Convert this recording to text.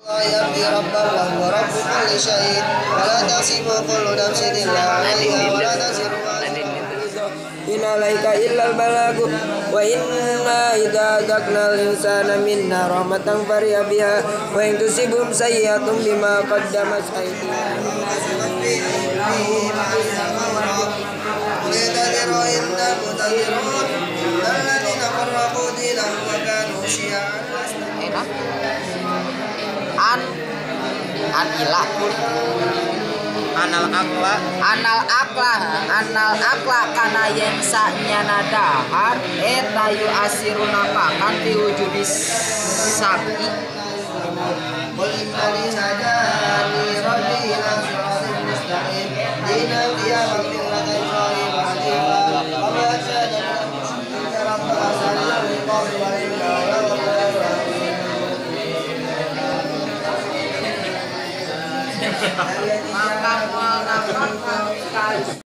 يبغي ربا وهو رب كل شيء ولا تحسب كل نفس إلا عليها ولا تزر إن عليك إلا البلاغ وإنا إذا أذقنا الإنسان منا رحمة فرح بها وإن تصبهم سيئة بما قدمت أيديهم An ila anal akla anal akla anal akla kana yen sanyana dahar eta yu asiruna pakan fi wujudi sabi qul innani hadani rabbi ila siratin mustaqim dinan qiyaman millata ibrahim hanifa wa ma kana minal musyrikin rabbana maka moal nafkah.